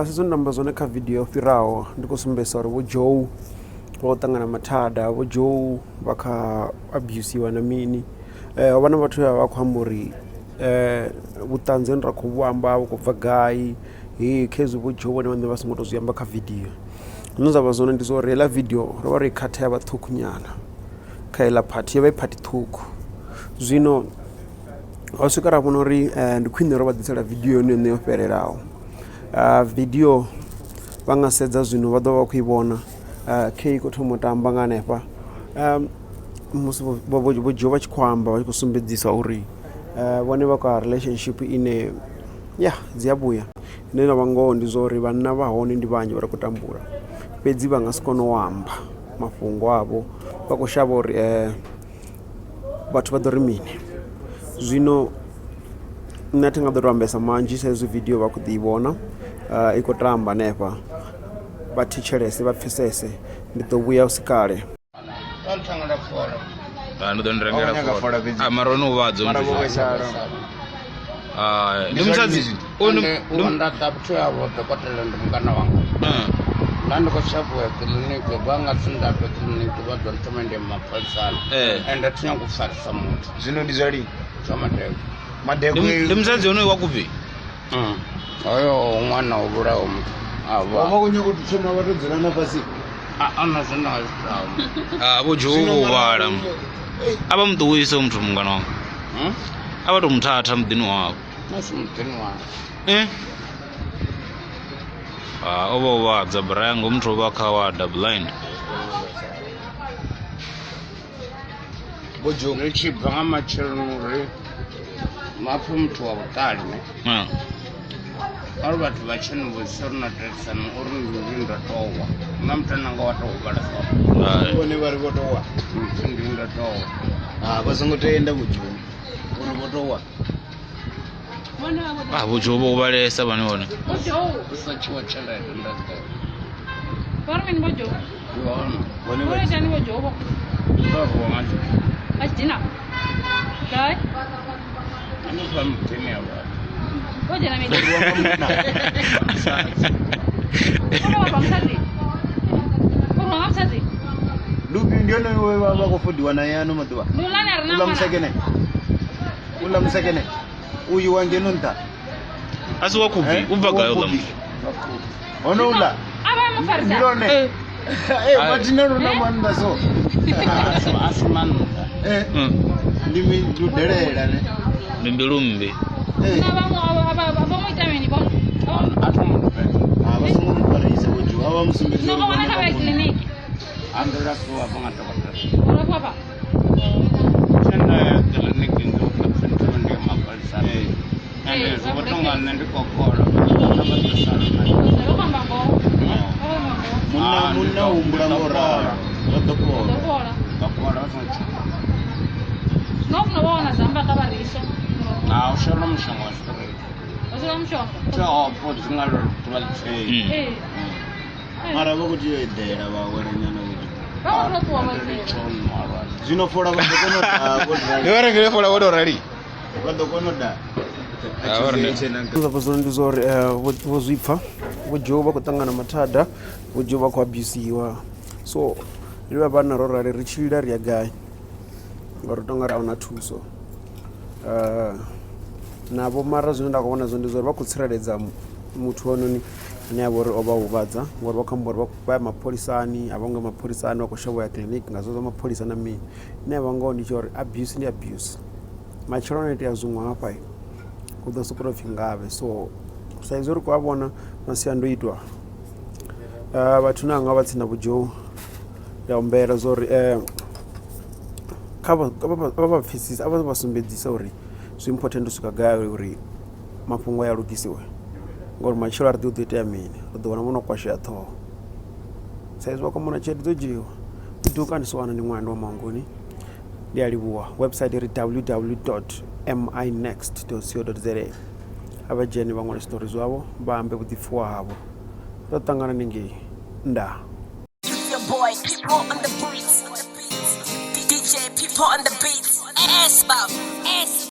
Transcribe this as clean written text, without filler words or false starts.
Zwine nda amba zwone kha vidio yo fhiraho ndi khou sumbedzisa uri vho Joe vho ṱangana mathada vho Joe vha kha abusiwa na mini ho vha na vhathu vhe vha vha khou amba uri vhuṱanzi hune ra khou vhu amba vhu khou bva gai he khezwi vho Joe vhone vhaṋe vha songo to zwi amba kha vidio. Zwine zwa vha zwone ndi zwa uri heiḽa vidio ro vha ro i khatha ya vha ṱhukhu nyana kha heiḽa phathi yo vha i phathi ṱhukhu zwino ho swika ra vhona uri ndi khwine ro vha ḓisela vidio yone iṋe yo fhelelaho. Vidio vha nga sedza zwino vha ḓo vha vha khou i vhona khei i khou thoma u tamba nga hanefha musi vho Joe vha tshi khou amba vha tshi khou sumbedzisa uri vhone vha kha relationship ine ya dzi a vhuya. Ine ya vha ngoho ndi zwa uri vhanna vha hone ndi vhanzhi vha ri khou tambula fhedzi vha nga si kone u amba mafhungo avho vha khou shavha uri vhathu vha ḓo ri mini. Zwino nṋe a thi nga ḓo to ambesa manzhi sa izwi vidio vha khou ḓi vhona i khou tamba hanefha vha thetshelese vha pfhesese ndi ḓo vhuya husi kale. Ndi ḓo ni rengela fola mara hone u vhadza ndi musadzi nda ḓa vhuthu yavho dokotela ndi mungana wanga nda ndi khou shavha uya kiḽiniki vha nga si ndafhe kiḽiniki vha ḓo nthoma ndi mapholisani ende thi nyago u farisa muthu. Zwino ndi zwa lini? Zwa madeko. Madeko ndi musadzi onoyu wa kufhi? Hoyo ṅwana o vhulaho muthu a vha vha khou nyaga u thoma vha to dzula na fhasi. A na zwine a zwi tama. Vho Joe vho huvhala a vha mu ṱuwise muthu mungana wanga a vha tou muthatha muḓini wavho. Na si muḓini wavho. O vha huvhadza Brian ngomu muthu o vha kha wa blind. Vho Joe Ri tshi bva nga matsheloni uri vha pfhe muthu wa vhuṱali ne. Arali vhathu vha tshi ni vhudzisa uri no itelisa uri ndi ndo towa na muthu ane wa tou huvhala so. Vhone vha ri vho towa. Mpfi ndi ndo towa. Ha vha songo tenda Vho Joe uri vho towa. Vho Joe vho huvhalesa vhane vhone. U sa tshiwa tshelede nda ḓo. Vha ri mini Vho Joe? Ndi hone. Vhone Vho vha itani Vho Joe vho? Ndo rwiwa nga tshidina. Nga tshidina? Gai? Hanefha muḓini ya vhathu. Vho dzhena vho miḓini. rwiwa nga munna. Vho rwiwa nga musadzi? Vho rwiwa nga musadzi? Ndi ufhio ndi onoyo we vha vha khou fodiwa naye ano maḓuvha. Ndi uḽani a re na Uḽa ṅwana? musekene. Uḽa musekene. Uyu wa ngeno nṱha. A si wa Khubvi, u bva gai uḽa muthu? Hono uḽa. A vha mu farisa. Ndi lone. Eh, mathina lu na maanḓa so. A si maanḓa. Eh, ndi mi ndi u delela ne. Ndi mbilu mmbi. Eh. Na vhaṅwe a vha vha mu ita mini vho? A tho ngo fhedza. Ha vha songo mu farisa vho Joe. A vha mu sumbedza No uri vha wana vhone kha vha vha kona. kiḽiniki. A ndo lafhiwa hafha nga dokotela. O lafhiwa hafha. Tshe nda ya kiḽiniki ndi u pfhi nthu ndi mapholisani. Eh. Ende zwi vho tonga nṋe ndi khou kola vha ḓo sala na Vho khou amba ngoho. Vho khou amba ngoho. Munna Ah, ndi munna ḓo- humbula ndi ḓo ngo ralo. fhola. Vha ḓo Ḓo fhola. fhola. Ḓo fhola vha songo tshuwa. No funa vho wana zamba kha vha riswa. Ha u shela mushonga wa spirit. Vha shela mushonga. Tsho hopfo dzi nga ḽo ḓuvha ḽithihi. Ee. Mara vha khou tea u eḓela vha awela nyana vho Joe. Vha khou tou ṱuwa vha Ndi eḓela. tsho malwadze. Zwino fola vha ḓo kona u daha vho Ndi vha rengele fola vho tou rali. Vha ḓo kona u daha. Ah, vha rine. Zwine zwa vha zwone ndi zwa uri vho zwi pfha vho Joe vha khou ṱangana mathada vho Joe vha khou abusiwa so ri vha vhanna ro rali ri tshi lila ri ya gai ngauri u tonga ri ahuna thuso navho mara zwine nda khou vhona zwone ndi zwa uri vha khou tsireledza muthu hoyunoni ane avha uri o vha huvhadza ngori vha khou amba uri vha ya mapholisani a vho ngo ya mapholisani vha khou shavha u ya kiḽiniki nga zwezwo zwa mapholisa na mini. Ine yavha ngoho ndi tsha uri abuse ndi abuse matshelo no itea zwiṅwe hafha hu ḓo sokou tou pfhi ngavhe so sa izwi ri khou a vhona masiandoitwa vhathu na nga vha tsini na vho Joe ndi a humbela zwa uri kha vha vha pfhesese a vha vha sumbedzise uri zwi important u swika gai uri mafhungo a lugisiwe ngori matshelo a ri ḓivhi hu ḓo itea mini ri ḓo wana vho no kwashea ṱhoho sa izwi vha khou mona tshelede dzo dzhiiwa duka ndi siwana ndi ṅwana ndi wa Manngoni ndi a livhuwa website ri www dot minext dot co dot za a vha dzhene vha ṅwale zwiṱori zwavho vha ambe vhuḓipfiwa havho ro ṱangana haningei ndaa. Your boy, people on the beats. DJ, people on the beats. S-Bop. S.